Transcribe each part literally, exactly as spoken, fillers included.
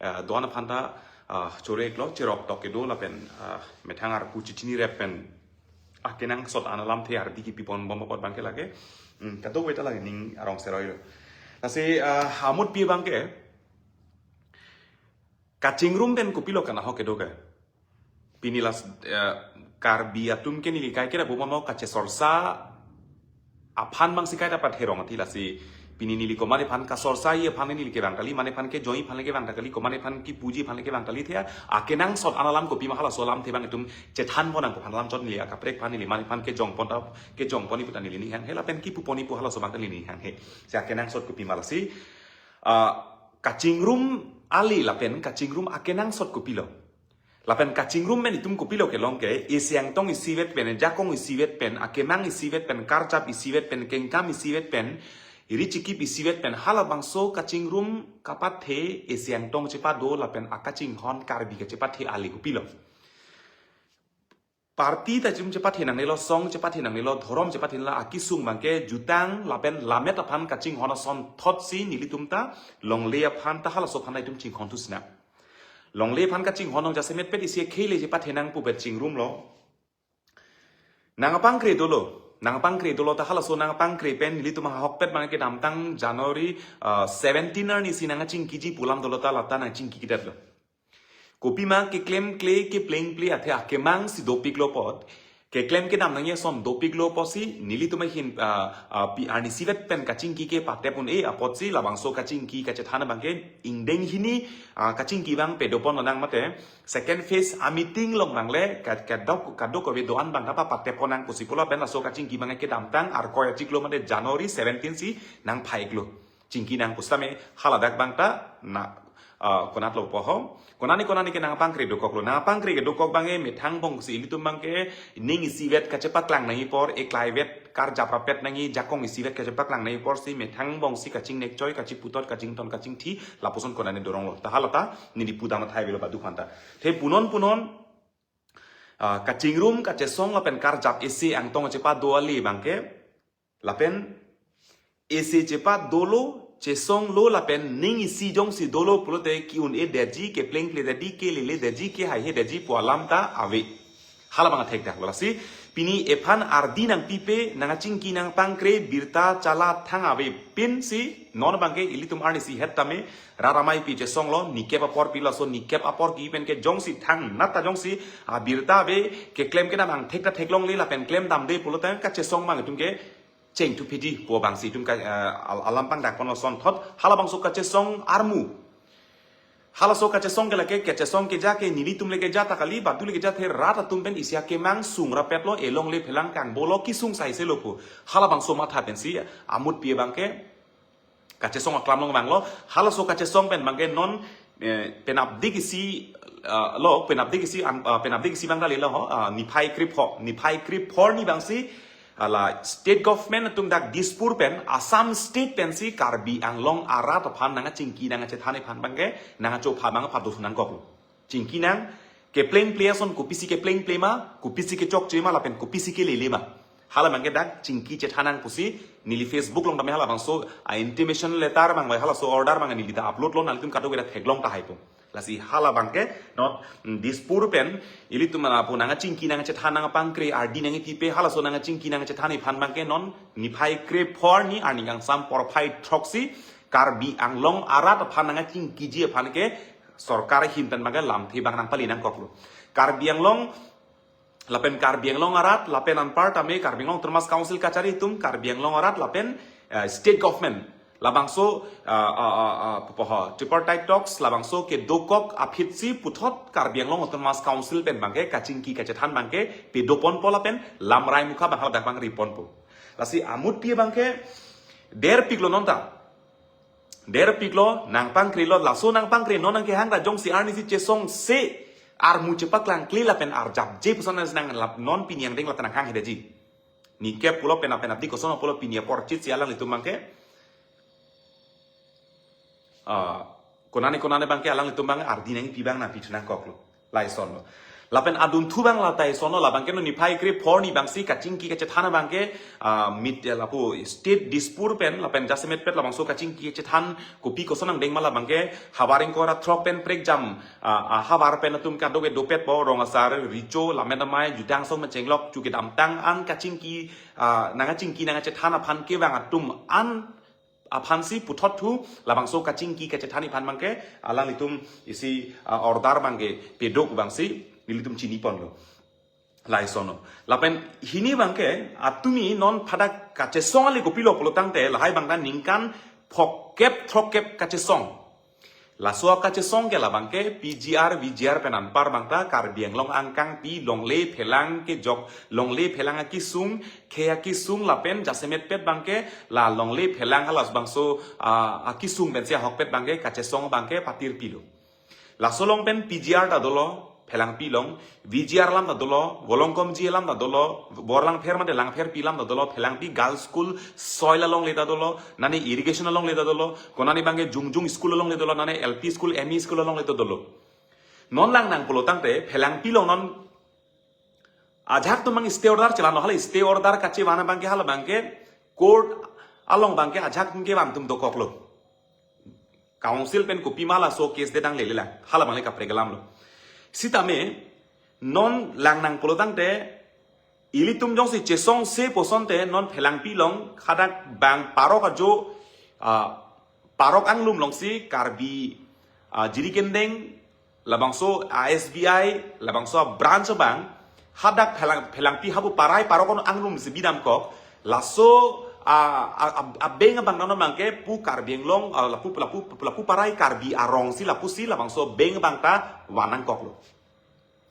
ah, do-an aphan ta, ah, choro-iklo, cherok tok kedo lapen, ah, methang arpu chichini rep pen akenangsot an alamthe ardi kipipon bom apot abangke lake, hmm, kadokave ta lake ning arong seroi lo. Lasi, ah, amutpi abangke, kachingrum pen kopilo kanahok kedo ke. Pini las, eh, Karbi atum ke neli kaiketa bumono kachesorsa aphan abangsi kaita patherong ati lasi. Pini neli komat aphan kasorsa-i aphan neli kevang kali, mane aphan kejoi aphan kevang ta kali, komat aphan kipuji aphan kevang kali thea. Akenangsot an alam kopima halaso alamthe abang itum chethanpon nangkok aphan alam chot neli akaprek aphan neli mane aphan kejongpon ta, kejongpon-i pu ta neli ning hanghe lapen kipupon-i pu halaso abang ta neli ning hanghe. Si akenangsot kopima lasi. Ah, kachingrum ale lapen kachingrum akenangsot kopilo. Lapen kachingrum pen itum kopilo kelong ke, isi angtong isivet pen, jakong isivet pen, akemang isivet pen, karjap isivet pen, kengkam isivet pen, iri chikip isivet pen, halabangso kachingrum kapathe isi angtong chepado lapen akachinghon Karbi kachepathe ale kopilo. Party ta itum chepathe nangnelo, song chepathe nangnelo, dhorom chepathe nangnelo, akesung abangke jutang lapen lammet aphan kachinghon asonthotsi nelitum ta longle aphan ta halaso aphan ta itum chinghon thusina. Longle aphan kachinghon nong jasemet pet isi khele chepathe nang pu bet chingrumlo. Nangpangkre dolo, nangpangkre dolo ta halaso nangpangkre pen nelitum ahokpet abang kedamtang January, ah, seventeen arnisi nangchingkiji pu alam dolo ta lata nangchingki kedetlo. Kopima keklemkle keplengple athe akemangsi dopiklo apot. Keklem kedam nangji ason dopiklo apotsi nelitum ahin, ah, ah, pi arnisivet pen kachingki ke patep un-e apotsi labangso kachingki kachethan abangke ingdeng hini, ah, kachingki abang pedopon nang mate. Second phase a meeting along nangle ka-, kadok, kadokave do-an abang kapa patepon nang pusi pulo pen laso kachingki abang kedamtang Arkoi achiklo mate January seventeen si nangphaiklo. Chingki nang pusitame haladak abang ta na, ah, konatlo pupo ho. Konane konane ke nangpangkre dokoklo. Nangpangkre kedokok abang e methang bongsi ilitum abangke ning isivet kachepaklang nangji apor, eklaivet karjap rapet nangji, jakong isivet kachepaklang nangji aporsi methang bongsi kachingnek choi, kachiputot, kachington, kachingthi, lapuson konane doronglo. Ta halata neli pudam athai avelo badu aphanta. The punon punon, ah, kachingrum kachesong lapen karjap isi angtong chepado ale abangke, lapen isi chepadolo, chesonglo lapen ning isi jongsi dolo pulote ki-un-edetji, keplengpledetji, keleledetji, kehaihedetji pu alam ta ave. Halabang athekdak lo lasi. Pini ephan ardi nangpipe, nangchingki nangpangkre, birta chala thang ave pinsi, non abangke ilitum arnisi het tame, rat amei pi chesonglo, nikep apor pilo, laso nikep apor kipi pen ke jongsi thangnat ta jongsi, abirta ave, keklem kedam angthek ta theklongle lapen klemdamde pulote kachesong abang itum ke chengthuphidi pu abangsi itum ka, eh, al-, alam pangdakpon asonthot, halabangso kachesong armu. Halaso kachesong ke lake, kachesong keja ke nelitum le keja ta kali, badu le keja the rat atum pen isi akemang sung rapetlo, elongle phelang kangbolo kesung saiselo pu. Halabangso matha pensi amutpi abangke kachesong aklam along vanglo, halaso kachesong pen abangke non, eh, penapdik isi, ah, lo, penapdik isi an-, ah, penapdik isi abang kali lo ho, ah, niphai krepho, niphai krepho arni abangsi, ala state government atum dak Dispur pen, Assam state pensi Karbi Anglong arat aphan nangchingki nangchethan aphan abangke, nangchopha abang pado nangkoklo. Chingki nang, keplengple ason kopisi keplengple ma, kopisi kechokche ma, lapen kopisi kelele ma. Hala abangke dak chingki chethan nang pusi, neli Facebook along tame halabangso, a intimation letter abang bai halaso order abang neli ta upload lo, nanglitum kadokave ta theklong tahai pu. Lasi hala abangke, no, mm, Dispur pen, ilitum mana pu nangchingki nangchethan nangpangkre, ardi nangpipe, halaso nangchingki nangchethan aphan abangke non, niphai krepho arni, arni kangsam porphai throksi, Karbi Anglong arat aphan nangchingkiji aphan ke, sorkar ahin pen abangke lamthe abang nangpali nangkoklo. Karbi Anglong, lapen Karbi Anglong arat, lapen anparta me Karbi Anglong Autonomous Council kachari atum, Karbi Anglong arat, lapen, eh, state government. Labangso, ah, ah, ah, ah, pupo ho, tripartite talks, labangso kedokok aphitsi puthot Karbi Anglong Autonomous Council pen abangke, kachingki kachethan abangke, pedoponpo lapen, lamrai mukha abang haladak abang riponpo. Lasi amutpi abangke, derpiklo non ta. Derpiklo, nangpangkrelo, laso nangpangkre non nangkehang ra jongsi arnisi chesongse armu chepaklangkle lapen arjapje puson nang lap non pini angdeng lata nanghanghedeji. Nikep pulo penap penapdik koson pulo pini apor chit si alanglitum abangke. Ah, konane konane abangke alanglitum abang ardi nangpi abang nangpi thu nangkoklo. Laisonlo. Lapen adunthu abang la ta isono, labang ke non niphai kre-pho arni abangsi kachingki kachethan abang ke, ah, mit, eh, lapu State Dispur pen, lapen jasemet pet labangso kachingki kachethan kopi koson angdeng ma labang ke, havar ingkoi ra throk pen prekjam, ah, ah, havar pen atum kadokave dopetpo, rong asar, recho, lammet amei, jutang asong machenglok, chu kedamtang an kachingki, ah, nangkachingki nangkachethan aphan kevang atum an aphansi puthot thu, labangso kachingki kachethan aphan abang ke, alanglitum isi, ah, order abang ke pedo pu abangsi nelitum chiniponlo. La isono. Lapen hini abang ke, atumi non phadak kachesong ale kopilo pulo tangte, lahai abang ta ningkan phokep throkkep kachesong. Laso kachesong ke labang ke P G R, V G R pen anpar abang ta Karbi Anglong angkangpi longle phelang kejok, longle phelang akesung, khei akesung lapen jasemet pet abang ke la longle phelang halas bangso, ah, akesung pensi ahokpet abang ke kachesong abang ke patirpilo. Laso along pen P G R ta dolo, phelangpi along, V G R alam ta dolo, Volongkomji alam ta dolo, Borlangpher mate Langpherpi alam ta dolo, phelangpi Girls School, soil alongle ta dolo, nani irrigation alongle ta dolo, konani abang ke Jungjung School alongle dolo, nani L P School, M E School alongle ta dolo. Non lang nang pulo tangte, phelangpi along non ajahak atum abang stay order chelang lo, hala stay order kachevan abang ke, hala abang ke court along abang ke ajahak atum kevan atum dokoklo. Council pen kopima laso case det nanglele lang. Hala abang le kaprek alam lo. Sitame non lang nang pulo tangte, ilitum jongsi chesongse pu asonte non phelangpi along hadak abang parok ajo, ah, parok anglum alongsi Karbi, ah, Jirikindeng, labangso A S B I, labangso branch abang, hadak phelang, phelangpi hapu parai parok anglumsi bidamkok, laso, ah, ah, ah, ah, bank abang non abang ke pu Karbi Anglong, ah, lapu, lapu, lapu parai Karbi arongsi, lapusi labangso bank abang ta van nangkoklo.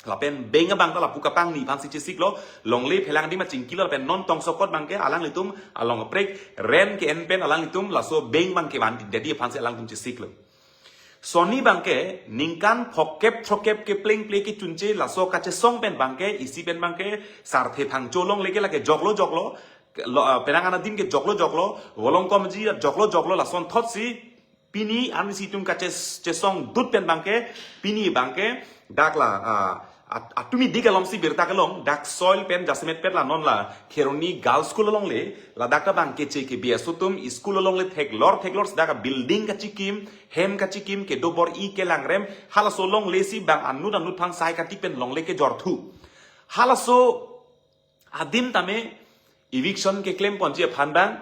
Lapen bank abang ta lapu kapangni aphansi chesiklo, longle phelang adim achingkilo, lapen non tongsokot abang ke alanglitum along kaprek rent ke-en pen alanglitum laso bank abang kevan dadi aphansi alanglitum chesiklo. Sonni abang ke ningkan phokep throkkep kepleng ple kechunche laso kachesong pen abang ke, isi pen abang ke Sarthe Phangcho alongle ke lake joklo joklo, lo, ah, penang an adim ke joklo joklo, Volongkomji joklo joklo, lasonthotsi pini arnisi itum kache, chesong dut pen abang ke, pini abang ke dak la, ah, at-, atumi dik alomsi birta kelong, dak soil pen jasemet pet la non la Kheroni Girls School alongle, ladak ta abang keche kebi aso atum school alongle theklor theklor, dak building kachikim, hem kachikim, kedo bor-i kelangrem, halaso alonglesi abang anut anut aphan sai kati pen longle kejorthu. Halaso adim tame eviction keklemponji aphan abang,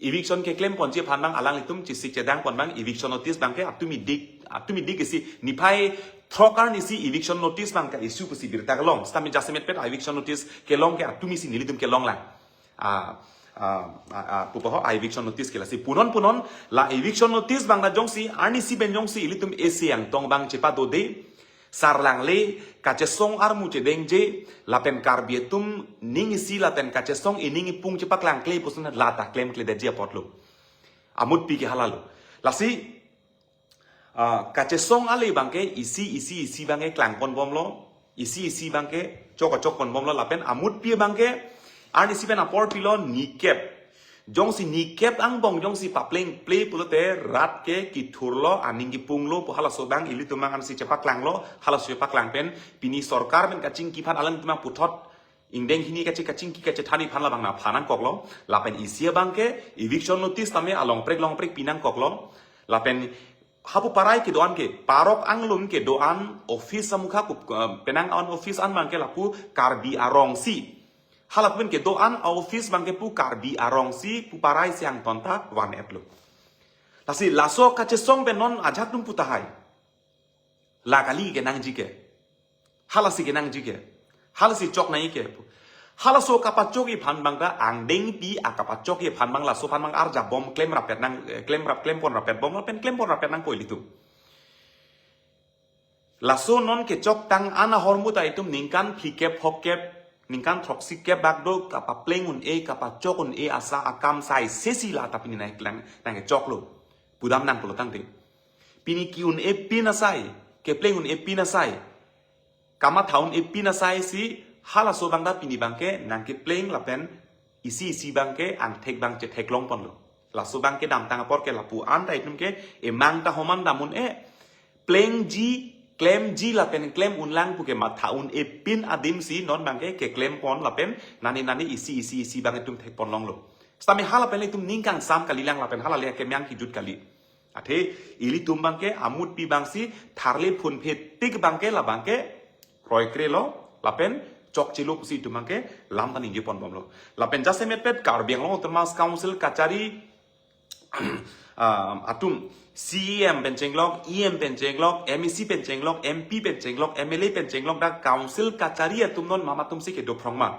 eviction keklemponji aphan abang alanglitum chesik chedangpon abang, eviction notice abang ke atumi dik, atumi dik isi niphai throk arnisi eviction notice abang ke-issue pusi birta kelong. Sitame jasemet pet eviction notice kelong ke atumisi nelitum kelong lang. Ah, ah, ah, ah, pupo ho, eviction notice ke lasi punon punon, la eviction notice abang ta jongsi arnisi pen jongsi ilitum isi angtong abang chepadode, sarlangle, kachesong armu chedengje, lapen Karbi atum ning isi lapen kachesong ining ipung chepaklangkle puson la ta klemkledetji apotlo. Amutpi ke halalo. Lasi, ah, kachesong ale abang ke isi isi isi abang ke klangponbomlo, isi isi abang ke chok chokponbomlo, lapen amutpi abang ke arnisi pen apor pilo nikep. Jongsi nikep angbong jongsi papleng ple pulote rat ke kithurlo, aning kipunglo pu halaso abang ilitum angan si chepaklanglo, halaso chepaklang pen pini sorkar pen kachingki aphan alanglitum puthot ingdeng hini kache kachingki kachethan aphan labang naphan nangkoklo, lapen isi abang ke eviction notice tame along prek long prek pinangkoklo, lapen hapu parai kedo-an ke, parok anglum kedo-an office amukha kup-, eh, penang an office an abang ke lapu Karbi arongsi. Halapu pen kedo-an office abang ke pu Karbi arongsi, pu parai si angton ta van-etlo. Lasi laso kachesong pen non ajahak atum pu tahai. La kali kenangji ke. Halasi kenangji ke. Halasi choknangji ke. Halaso kapachok aphan abang ta angdengpi akapachok aphan abang laso aphan abang arjabom klemrapet nang, eh, klemrap, klemponrapetbom lapen klemponrapet nangpo ilitum. Laso non kechoktang an ahormu ta itum ningkan phlikep phokep, ningkan throksikep bak do kapapleng un-e kapachok un-e asa akam sai sesi la ta pini nangklang nangkechoklo. Pudam nang pulo tangte. Pini ki-un-e pin asai, kepleng un-e pin asai, kamatha un-e pin asai si halaso abang ta pini abang ke nangkepleng lapen isi isi abang ke angthek abang chetheklongponlo. Laso abang kedamtang apor ke lapu an ta itum ke emang ta homan dam un-e, plengji klemji lapen klem unlang pu ke matha un-e pin adim si non abangke keklem pon lapen nani nani isi isi isi abang itum thek pon longlo. Sitame hala pen itum ning kangsam kalilang lapen hala le kemyang kijut kali. Athe ilitum abangke amutpi abang si tharle phunphe tik abangke la abangke kroikre lo lapen chokche lo pusi itum abangke lam ta ningje pon bomlo. Lapen jasemetpet Karbi Anglong Autonomous Council kachari ah, atum C E M pen chenglok, E M pen chenglok, M A C pen chenglok, M P pen chenglok, M L A pen chenglok, dak council kachari atum non mama atum si kedo phrong ma.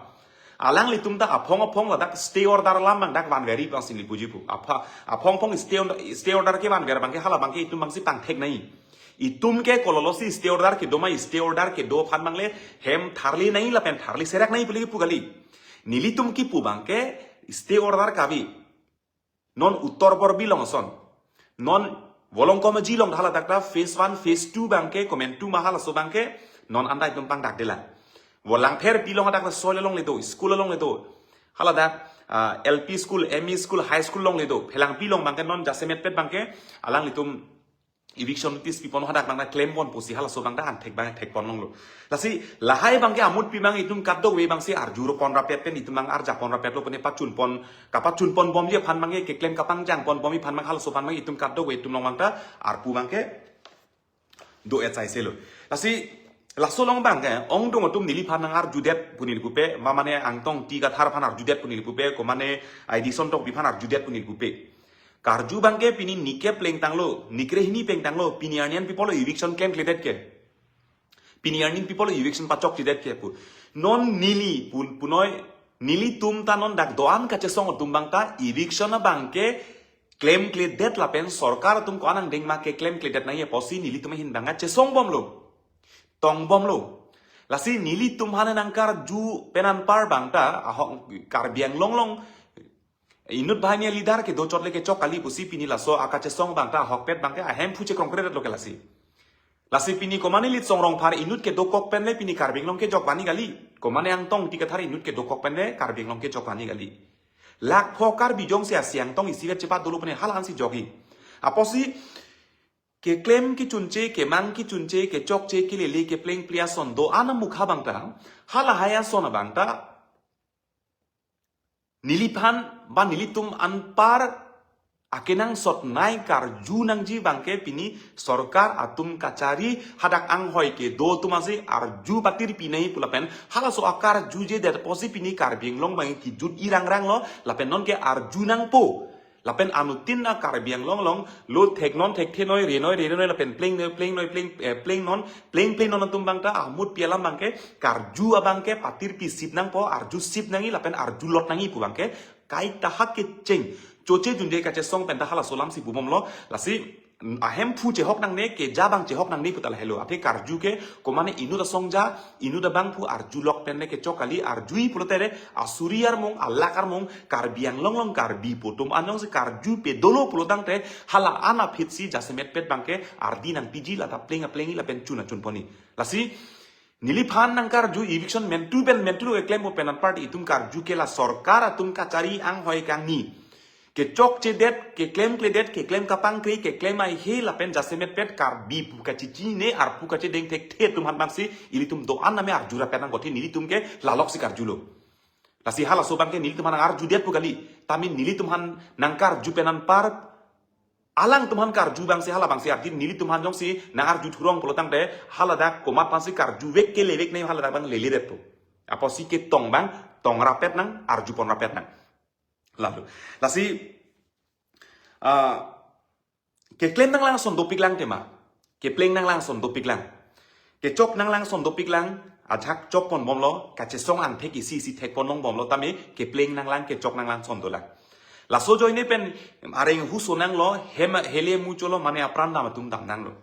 Alanglitum ta aphong aphong ladak stay order alam abang dak vanver-i abang si neli puji pu. Apha, aphong aphong stay order, stay order kevanver abangke hala abangke itum abang si pangthek nai. Itum ke kololo si stay order kedo ma, stay order kedo aphan abang le hem tharli nai lapen tharli serak nai puli pu kali. Nelitum kipu abangke stay order kave. Non Uttar Borbil along ason. Non Volongkom Aji along hala dak ta phase one, phase two abangke, komantu ma halaso abangke, non anta itum pangdakdelang. Volangpherpi along dak ta soil along le do, school along le do. Hala dak, ah, L P school, M E school, high school along le do. Phelangpi along abangke non jasemetpet abangke, alanglitum eviction notice pipon hadak abang ta klem pon pusi halaso abang ta angthek abang thek pon longlo. Lasi lahai abangke amutpi abang itum kadokave abang si arju ro pon rapet pen itum abang arja pon rapet lo pene pachun pon kapachun pon bomji aphan abangke keklem kapangjang pon bomji aphan abang halaso aphan abang itum kadokave itum along abang ta arpu abangke do-et saise lo. Lasi laso along abangke ongdung atum neliphan nang arjudet pu neli pupe, ma mane Angtong Ingti Kathar aphan arjudet pu neli pupe, ko mane Aidi Santokbi aphan arjudet pu neli pupe. Karju abangke pini nike plengtanglo, nikre hini plengtanglo, pini arni an pi apotlo eviction klemkledet ke. Pini arni an pi apotlo eviction pachokchedet ke pu. Non neli pun punoi nelitum ta non dak do-an kachesong atum abang ta eviction abangke klemkledet lapen sorkar atum ko-an angdeng ma keklemkledet nangji apotsi nelitum ahin abang chesong bomlo. Tong bomlo. Lasi nelitum aphan nangkarju pen anpar abang ta ahok Karbi Anglong along inut banghini a-leader kedo chot le kechok kali pusi pini laso akachesong abang ta ahokpet abangke ahemphu chekrongkredet lo ke lasi. Lasi pini ko mane Litsong Rongphar inut kedokok pen le pini Karbi Anglong kejok vani kali. Ko mane Angtong Ingti Kathar inut kedokok pen le Karbi Anglong kejok vani kali. Lakpho Karbi jongsi asi angtong isivet chepat dolo pene hala ansi jokji. Apotsi keklem kechunche, kemang kechunche, kechokche, kelele, keplengple ason do-an amukha abang ta, halahai ason abang ta neliphan ba nelitum anpar akenangsot nai karju nangji abangke pini sorkar atum kachari hadak anghoi kedo atum asi arju patirpi nai pu lapen halaso akarjujedet apotsi pini Karbi Anglong abang kijut irangrang lo lapen non ke arju nangpo. Lapen anuttin a Karbi Anglong along lo thek non thekthe noi, re noi re noi lapen pleng noi pleng noi pleng, eh, pleng non plengple non atum abang ta amutpi alam abangke karju abangke patirpi sip nangpo, arju sip nangji lapen arjulot nangji pu abangke kaita hak kecheng choche junje kachesong pen ta halaso alam si pu bomlo. Lasi ahemphu chehok nangne, keja abang chehok nangne pu ta lahelo. Athe karju ke ko mane inut asongja, inut abangphu arjulok pen le kechok kali, arjui pulote re asuri armung, alak armung, Karbi Anglong along Karbi pu atum an jongsi karju pe dolo pulotangte hala an aphi si jasemetpet abangke ardi nangpiji, la ta pleng aplengji lapen chun achun ponji. Lasi neliphan nangkarju eviction mentu pen mentu lo keklem pon pen anpar itum karju ke la sorkar atum kachari anghoi kangni kechokchedet, keklemkledet, keklem kapangkre, keklem aihe lapen jasemetpet Karbi pu kachechinine, arpu kachedeng thekthe atum aphan abang si ilitum do-an name arju rapet nangkok, athe nelitum ke lalok si karjulo. Lasi halaso abangke nelitum aphan nang arjudet pu kali. Tame nelitum aphan nangkarju pen anpar alangtum aphan karju abang si hala abang si ardi nelitum aphan jongsi nang arju thurong pulotangte hala dak komat aphan si karjuvek kelevek nai hala dak abang leledetpo. Apotsi ketong abang tong rapet nang, arju pon rapet nang. Lalu lasi, ah, keklem nanglang ason dopiklang tema. Kepleng nanglang ason dopiklang. Kechok nanglang ason dopiklang. Ajahak chok pon bomlo, kachesong angthek isi isi thek pon long bomlo tame kepleng nanglang kechok nanglang ason dolang. Laso ajoine pen areng huso nanglo, hem hele muchotlo mane apran dam atum dam nanglo.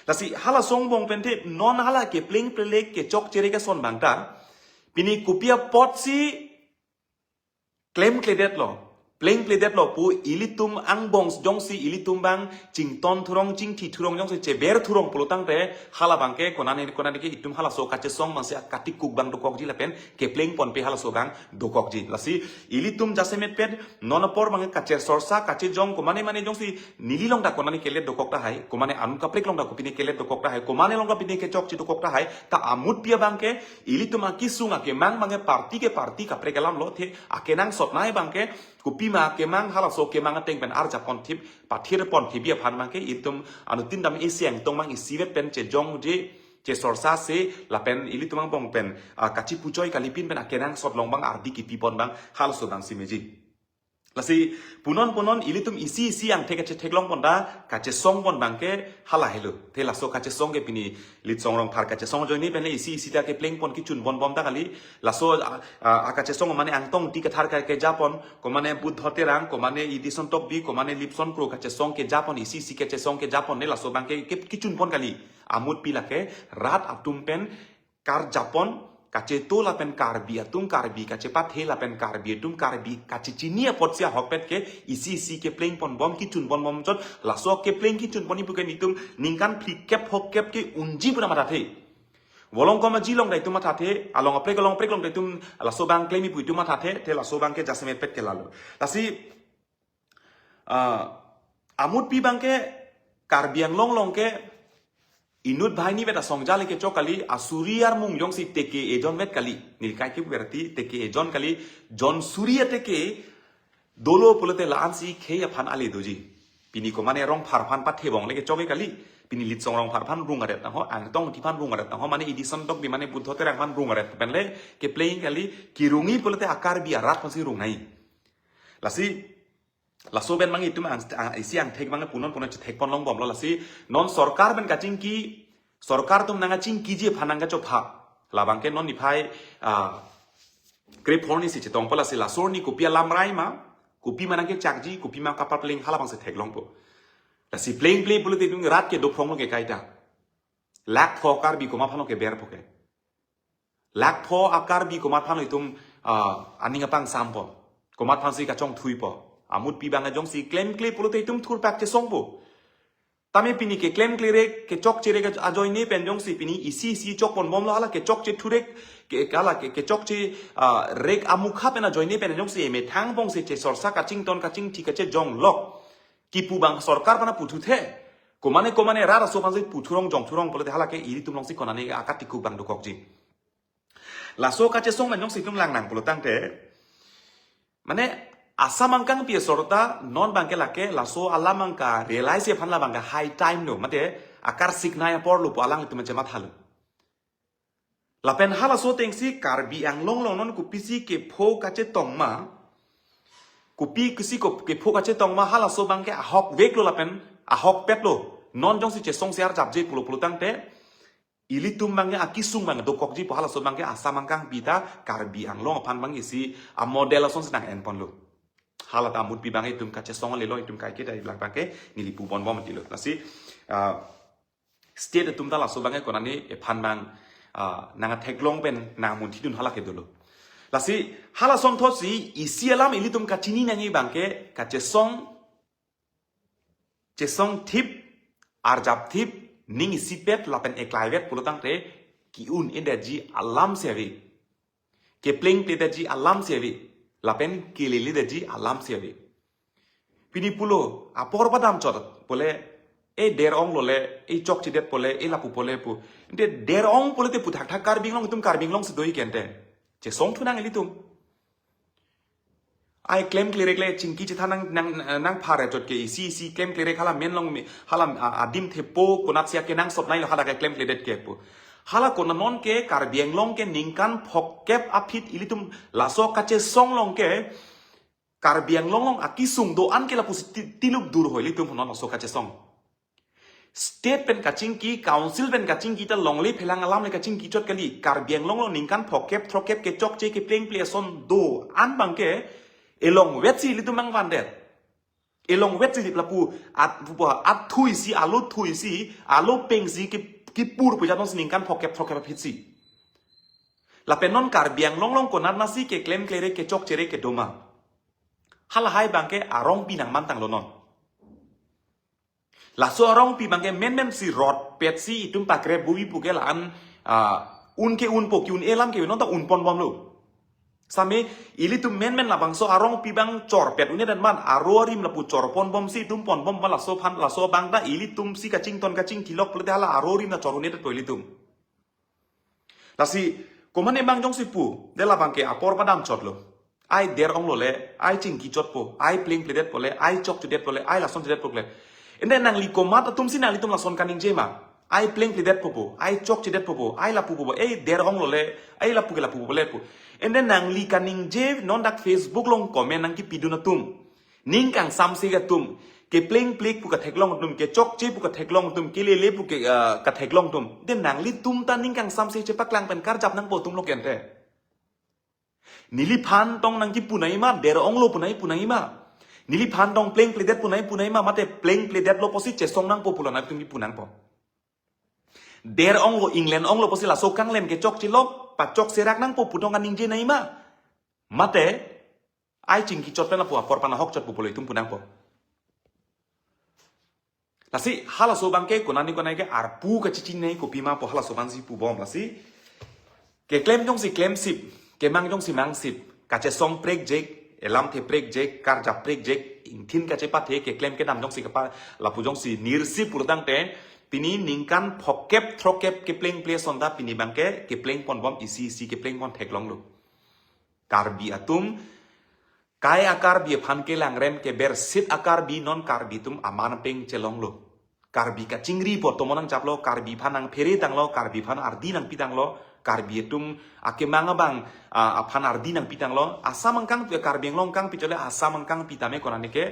Lasi hala songbong pen the non hala kepleng plelek kechokcherek ason abang ta pini kopi apotsi klemkledet lo. plengpledetlo pu ilitum angbong jongsi ilitum abang chington thurong chingthi thurong jongsi cheber thurong pulotangte hala abangke konane konane ke itum halaso kachesong abangsi akatikuk abang dokokji lapen kepleng ponpe halaso abang dokokji. Lasi ilitum jasemet pen non apor abangke kachesorsa kachejong komane mane jongsi neli along ta konane kelet dokok tahai, komane anut kaprek along ta kopine kelet dokok tahai, komane along ta pine kechokche dokok tahai, ta amutpi abangke ilitum akesung akemang abangke party ke party kaprek alamlo, the akenangsot nai abangke kopima kemang halaso kemang ateng pen arjap ponthip pathir ponthip aphan abangke ilitum anuttin dam isi angtong abang isivet pen chejongje chesorsase lapen ilitum angbong pen, ah, kachipuchoi kalipin pen akenangsot along abang ardi kipi pon abang halaso abangsi meji. Lasi punon punon ilitum isi isi angthek kachetheklong pon ta kachesong pon abangke hala helo. The laso kachesong ke pini Litsong Rongphar kachesong ajoine pen le isi isi ta kepleng pon kechun ponbom ta kali. Laso, ah, ah, akachesong mane Angtong Ingti Kathar ke, keja pon, komane Buddho Terang, komane Edison Tokbi, komane Lipson Kro kachesong keja pon, isi isi kachesong keja pon le laso abangke ke, kechun pon kali. Amutpi lake rat atum pen karjap pon, kacheto lapen Karbi atum Karbi kachepathe lapen Karbi atum Karbi kachechini apotsi ahokpet ke isi isi kepleng ponbom kechun ponbom chot, laso kepleng kechun ponji pu ke nitum ningkan phlikep hokkep ke unji pu ta mathathe. Volongkom aji along ta itum mathathe, along aprek along aprek along ta itum laso abang klemji pu itum mathathe, the laso abangke jasemet pet ke lalo. Lasi, ah, amutpi abangke Karbi Anglong along ke inut banghini vet asong jale kechok kali, asuri armung jongsi teke ejon vet kali. Neli kaike berarti teke ejon kali, jon suri ateke dolo pulote la-ansi khei aphan ale doji. Pini komane Rongphar aphan pathebong le kechok kali. Pini Litsong Rongphar aphan rung aret nangho, Angtong Ingti aphan rung aret nangho, mane Edison Tokbi mane Buddho Terang aphan rung aret pen le kepleng kali, kerungji pulote a-Karbi arat aphansi rungnai. Lasi laso pen abang itum ang, ang, isi angthek abang punon punon chethek pon longbomlo. Lasi non sorkar pen kachingki, sorkar atum nangkachingkiji aphan nangkachopha. La abangke non niphai, ah, krepho arni si chetongpo, lasi laso arni kopi alam rai ma, kopima nangkechakji, kopima kapapleng hala abangsi theklongpo. Lasi plengple pulote itum rat kedo phronglo ke kaita. Lakh pho Karbi komat aphanlo keberpo ke. Lakh pho a-Karbi komat aphanlo itum, ah, aning apangsampo. Komat aphansi kachongthuipo. Amutpi abang jongsi klemkle pulote itum thurpak chesongpo. Tame pini keklemklerek, kechokcherek ajoine pen jongsi pini isi isi chok ponbomlo, hala kechokche thurek, ke, hala ke, kechokche, ah, rek amukha pen ajoine pen jongsi emethang bongsi chesorsa kachington kachingthi kachejonglok kipu abang sorkar aphan puthuthe. Komane komane rat aso aphansi puthurong jongthurong pulote hala ke ilitum alongsi konane akatikuk abang dokokji. Laso kachesong pen jongsi itum langnang pulotangte, mane asam angkangpi asor ta non abangke lake laso alam angka realize aphan la abangke high time lo, mate akar siknai apor lo pu alanglitum chemathalo. Lapen halaso atengsi Karbi Anglong along non kopisi kepho kachetong ma, kopi kisi ko kepho kachetong ma, halaso abangke ahokveklo lapen ahokpetlo. Non jongsi chesongsi arjapje pulo pulotangte, ilitum abangke akesung abang dokokjipo, halaso abangke asam angkangpi ta Karbi Anglong aphan abang isi amodel asonsi nang-en ponlo. Hala ta amutpi abang itum kachesong lelo, itum kaike ta iblak abangke neli pu ponbom tilo. Lasi, ah, state atum ta laso abangke konane ephan abang, ah, nangtheklong pen nangmunthidun hala ke dolo. Lasi hala asonthotsi isi alam ilitum kachini nangji abangke kachesong, chesongthip, arjapthip, ning isipet lapen eklaivet pulotangte ke-un-edetji alamsi ave. Keplengpledetji alamsi ave. Lapen keleledetji alamsi ave. Pini pulo apor padam chot pule, e der-ong lole, e chokchedet pule, e lapu pule pu. Ante der-ong pulote pu thakthak Karbi Anglong, itum Karbi Anglongsi do-ik ante. Chesongthu nang ilitum. Ai klemklerek le chingki chethan nang, nang, nangpharechot ke isi isi klemklerek hala men along me, hala, ah, adim thepo konatsi akenangsot nailo hala ke klemkledet ke pu. Hala kona non ke Karbi Anglong ke ningkan phokep aphi ilitum laso kachesong along ke Karbi Anglong along akesung do-an ke lapusi ti-, tiluk dur hoi ilitum non laso kachesong. State pen kachingki, council pen kachingki ta longle phelang alam le kachingki chot kali. Karbi Anglong along ningkan phokep throkkep kechokche keplengple ason do-an abangke elongvetsi ilitum nangvandet. Elongvetsi lapu at, pu, athu isi, alo thu isi, alo pengsi ke, kepur pu jatongsi ningkan phokep throkkep aphisi. Lapen non Karbi Anglong along konatnasi keklemklerek kechokcherek kedo ma. Halahai abangke arongpi nangmantanglo non. Laso arongpi abangke menmen si rotpet si itum pakre bubi puke la-an, ah, un ke unpo, ki-un-e alam ke non ta unponbomlo. Same ilitum menmen labangso arongpi abang chorpet un-e dan man aro arim lapu chorponbom si itum ponbom ma laso aphan, laso abang ta ilitum si kachington kachingthilok pulote hala aro arim ta chor un-edetpo ilitum. Lasi, komatne abang jongsi pu, de labangke apor padamchotlo. Ai der-onglo le, ai chingkichotpo, ai plengpledetpo le, ai chokchedetpo le, ai lason chedetpo le. Ende nangli komat atum si nanglitum lason kaningje ma. Ai plengpledetpo po, ai chokchedetpo po, ai lapu po po, ei der-onglo le, ai lapu ke lapu po le pu. Ende nangli kaningje non dak Facebook along comment nangkepidun atum. Ning kangsamse atum, keplengplek pu katheklong atum, kechokche pu katheklong atum, kelele pu ke, ah, katheklong atum. De nanglitum ta ning kangsamse chepaklang pen karjap nangpo atumlo kente. Neliphan tong nangkipu nangji ma, der-onglo pu nangji pu nangji ma. Neliphan tong plengpledet pu nangji pu nangji ma, mate plengpledetlo pusi chesong nangpo pulo nangtum kipu nangpo. Der-onglo, England onglo pusi laso kanglem kechokchelo, pachokserak nangpo pu tong kaningje nangji ma. Mate, ai chingkichot pen lapu apor aphan ahokchotpo pulo itum pu nangpo. Lasi halaso abangke konani konai ke arpu kachechinine kopima po halaso abangsi pubom lasi. Keklem jongsi klemsip, kemang jongsi mangsip, kachesong prekjek, elamthe prekjek, karjap prekjek, ingthin kachepathe, keklem kedam jongsi kapa, lapu jongsi nirsip pulotangte, pini ningkan phokep throkep keplengple asonta pini abangke keplengponbom isi isi keplengpon theklonglo. Karbi atum, kai a-Karbi aphan kelangrem kebersit a-Karbi non Karbi atum aman peng chelonglo. Karbi kachingri po tomon nangchaplo, Karbi aphan nangpheretanglo, Karbi aphan ardi nangpitanglo, Karbi atum akemang abang, ah, aphan ardi nangpitanglo. Assam angkang tu Karbi Anglong angkang pichole Assam angkang pitame konani ke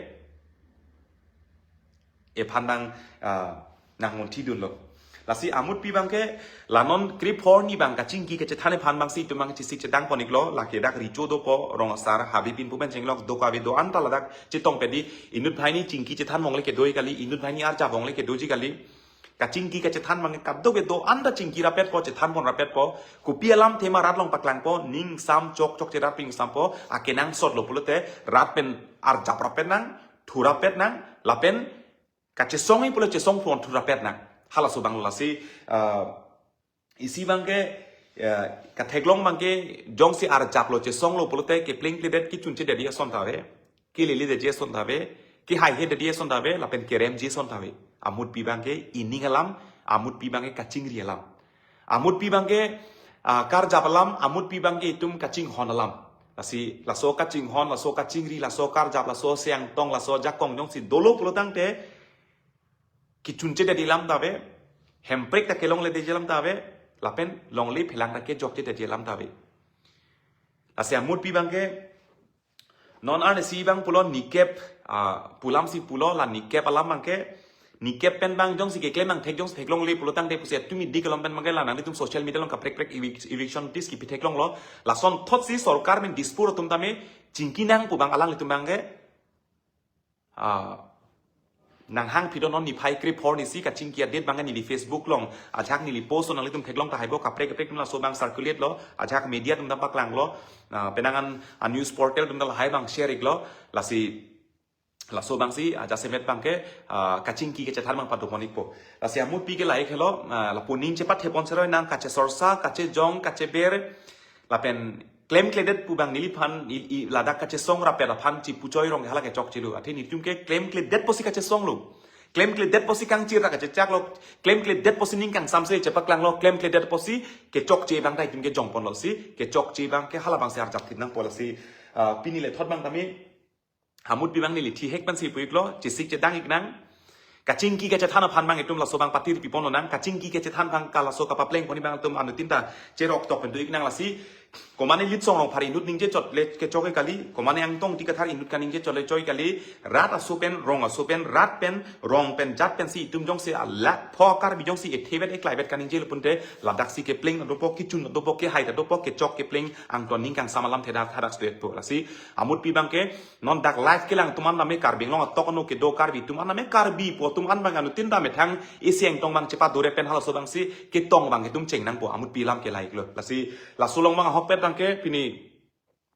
ephan nang, ah, nangmunthidunlo. Lasi amutpi abangke la non krip hor ni abang kachingki kachethan ephan abangsi itum abang chesik chetangpon-iklo, lake dak recho dopo, rong asar, habe pinpu pen chenglok, do kave do-an ta ladak chetongpet di, inut banghini chingki chethan abang le kedo-i kali, inut banghini arjap abang le kedoji kali. Kachingki kachethan abang kadokave do-an ta chingki rapetpo, chethanpon rapetpo, kopi alamthe ma rat along paklangpo, ning sam chokchok cherat pi ning sampo, akenangsotlo pulote, rat pen arjap rapet nang, thu rapet nang, lapen kachesong-i pulo chesongpon thu rapet nang. Halaso abang lasi, ah, isi abangke, ah, katheklong abangke jongsi arjaplo chesonglo pulote keplengpledet kechunchedetji ason ta ave, keleledetji ason ta ave, kehaihedetji ason ta ave, lapen keremji ason ta ave. Amutpi abangke ining alam, amutpi abangke kachingri alam. Amutpi abangke, ah, karjap alam, amutpi abangke itum kachinghon alam. Lasi, laso kachinghon, laso kachingri, laso karjap, laso siangtong, laso jakong jongsi dolo pulotangte, kechunchedetji alam ta ave, hemprek ta kelongledetji alam ta ave, lapen longle phelang ta kejokchedetji alam ta ave. Lasi amutpi abangke, non arnisi abang pulo nikep, ah, pu alamsi pulo la nikep alam abangke, nikep pen abang jongsi keklem angthek jongsi theklongle pulotangte pusi tumi dik along pen abangke la nanglitum social media along kaprek prek evic-, eviction notice kipi theklonglo, lasonthotsi sorkar pen Dispur atum tame chingki nang pu abang alanglitum abangke, ah, nanghangphi do non niphai krip hor nisi kachingki a-date abangke neli Facebook along, ajahak neli post along nanglitum theklong tahai bo kaprek kaprek atum laso abang circulate lo, ajahak media atum ta paklanglo, ah, penang an, ah, news portal atum ta lahai abang share-iklo, lasi laso abangsi, ah, jasemet abangke, ah, kachingki kachethan abang padopon-ikpo. Lasi amutpi ke lahai helo, ah, lapu ning chepathepon seroi nang kachesorsa, kachejong, kacheber, lapen klemkledet pu abang neliphan, i, i, ladak kachesong rapet aphan chipuchoi rong hala kechokchelo. Athe netum ke klemkledet pusi kachesonglo. Klemkledet pusi kangchir ta kachechaklo. Klemkledet pusi ning kangsamse chepaklanglo. Klemkledet pusi kechokche abang ta itum ke jongponlo si. Kechokche abangke hala abangsi arjap thit nangpo lasi. Ah, pini lethot abang tame amutpi abang neli thihek pensi pu-iklo, chesik chedang-ik nang. Kachingki kachethan aphan abang itum laso abang patir piponlo nang, kachingki kachethan abang ka laso kapaplengpon-i abang itum anuttin ta cherok tok pen do-ik nang lasi. Komane Litsong Rongphar inut ningje chot le kechok-e kali, komane Angtong Ingti Kathar inut kaningje chot le choi kali, rat aso pen, rong aso pen, rat pen, rong pen, jat pensi itum jongsi alak pho Karbi jongsi ethevet eklaivet kaningje le pulote, ladaksi kepleng ta dopo, kechun ta dopo, kehai ta dopo, kechok kepleng angton ning kangsam alamthe dak thadak stuet po. Lasi, amutpi abangke, non dak live kelang atum an tame Karbi Anglong atok ano kedo Karbi atum an tame Karbi po atum an abang anuttin tame thang isi angtong abang chepadore pen halaso abangsi ketong abang itum cheng nangpo amutpi alam ke lahai-iklo. Lasi laso along abang ahokpet abangke pini,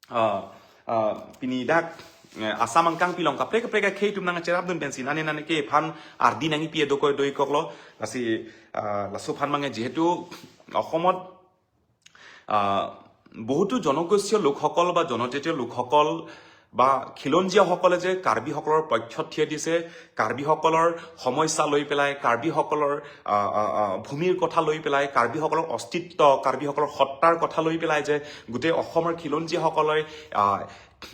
ah, ah, pini dak A, Assam angkang pilong kaprek kaprek akhei atum nangcherapdun pensi nane nane ke aphan ardi nangpi dokoi doikoklo. Lasi, ah, laso aphan mange jihetu Assam ot, ah, বহুতো জনগোষ্ঠীয় লোকসকল বা জনজাতীয় লোকসকল বা খিলঞ্জীয়াসকলে যে কাৰ্বিসকলৰ পক্ষত থিয় দিছে, কাৰ্বিসকলৰ সমস্যা লৈ পেলাই, কাৰ্বিসকলৰ, আহ, আহ, আহ, ভূমিৰ কথা লৈ পেলাই, কাৰ্বিসকলৰ অস্তিত্ব, কাৰ্বিসকলৰ সত্তাৰ কথা লৈ পেলাই যে গোটেই অসমৰ খিলঞ্জীয়াসকলে, আহ,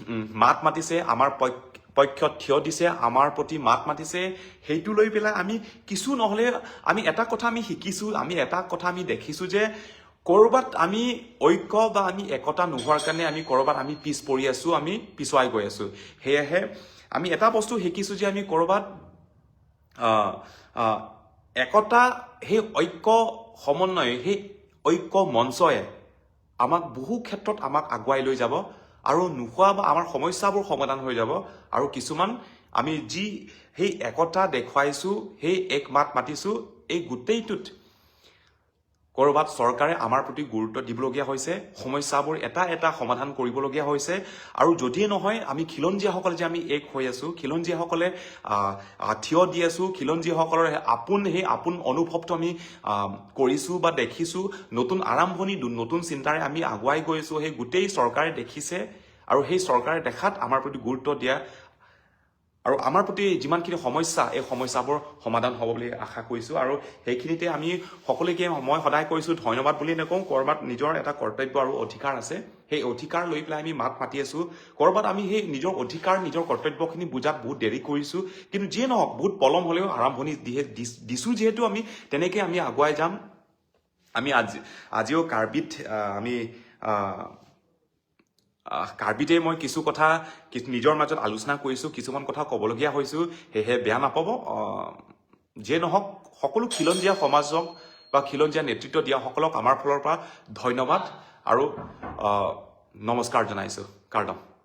উম, মাত মাতিছে, আমাৰ পক্ষ-, পক্ষত থিয় দিছে, আমাৰ প্ৰতি মাত মাতিছে, সেইটো লৈ পেলাই আমি কিছু নহ'লে আমি এটা কথা আমি শিকিছো, আমি এটা কথা আমি দেখিছো যে ক'ৰবাত আমি ঐক্য বা আমি একতা নোহোৱাৰ কাৰণে আমি ক'ৰবাত আমি পিছ পৰি আছো, আমি পিছুৱাই গৈ আছো। সেয়েহে আমি এটা বস্তু শিকিছো যে আমি ক'ৰবাত, আহ, আহ, একতা, সেই ঐক্য সমন্বয়, সেই ঐক্য মঞ্চই আমাক বহু ক্ষেত্ৰত আমাক আগুৱাই লৈ যাব আৰু নোহোৱা বা আমাৰ সমস্যাবোৰ সমাধান হৈ যাব। আৰু কিছুমান আমি যি সেই একতা দেখুৱাইছো, সেই এক মাত মাতিছো, এই গোটেইটোত ক'ৰবাত চৰকাৰে আমাৰ প্ৰতি গুৰুত্ব দিবলগীয়া হৈছে, সমস্যাবোৰ এটা এটা সমাধান কৰিবলগীয়া হৈছে। আৰু যদিয়ে নহয়, আমি খিলঞ্জীয়াসকলে যে আমি এক হৈ আছো, খিলঞ্জীয়াসকলে, আহ, আহ, থিয় দি আছো, খিলঞ্জীয়াসকলৰ সেই আপোন, সেই আপোন অনুভৱটো আমি, আহ, কৰিছো বা দেখিছো। নতুন আৰম্ভণি, দু-, নতুন চিন্তাৰে আমি আগুৱাই গৈ আছো। সেই গোটেই চৰকাৰে দেখিছে আৰু সেই চৰকাৰে দেখাত আমাৰ প্ৰতি গুৰুত্ব দিয়া আৰু আমাৰ প্ৰতি যিমানখিনি সমস্যা, এই সমস্যাবোৰ সমাধান হ'ব বুলি আশা কৰিছো। আৰু সেইখিনিতে আমি সকলোকে মই সদায় কৈছো ধন্যবাদ বুলি নকওঁ, ক'ৰবাত নিজৰ এটা কৰ্তব্য আৰু অধিকাৰ আছে। সেই অধিকাৰ লৈ পেলাই আমি মাত মাতি আছো। ক'ৰবাত আমি সেই নিজৰ অধিকাৰ, নিজৰ কৰ্তব্যখিনি বুজাত বহুত দেৰি কৰিছো, কিন্তু যিয়ে নহওক, বহুত পলম হ'লেও আৰম্ভণি দিহে দিছ-, দিছো যিহেতু আমি তেনেকে আমি আগুৱাই যাম। আমি আজি, আজিও কাৰ্বিত, আহ, আমি, আহ, আহ, কাৰ্বিতে মই কিছু কথা কি-, নিজৰ মাজত আলোচনা কৰিছো, কিছুমান কথা ক'বলগীয়া হৈছো, সেয়েহে বেয়া নাপাব। আহ, যিয়ে নহওক, সকলো খিলঞ্জীয়া সমাজক বা খিলঞ্জীয়া নেতৃত্ব দিয়াসকলক আমাৰ ফালৰ পৰা ধন্যবাদ আৰু, আহ, নমস্কাৰ জনাইছো। কাৰ্ডম।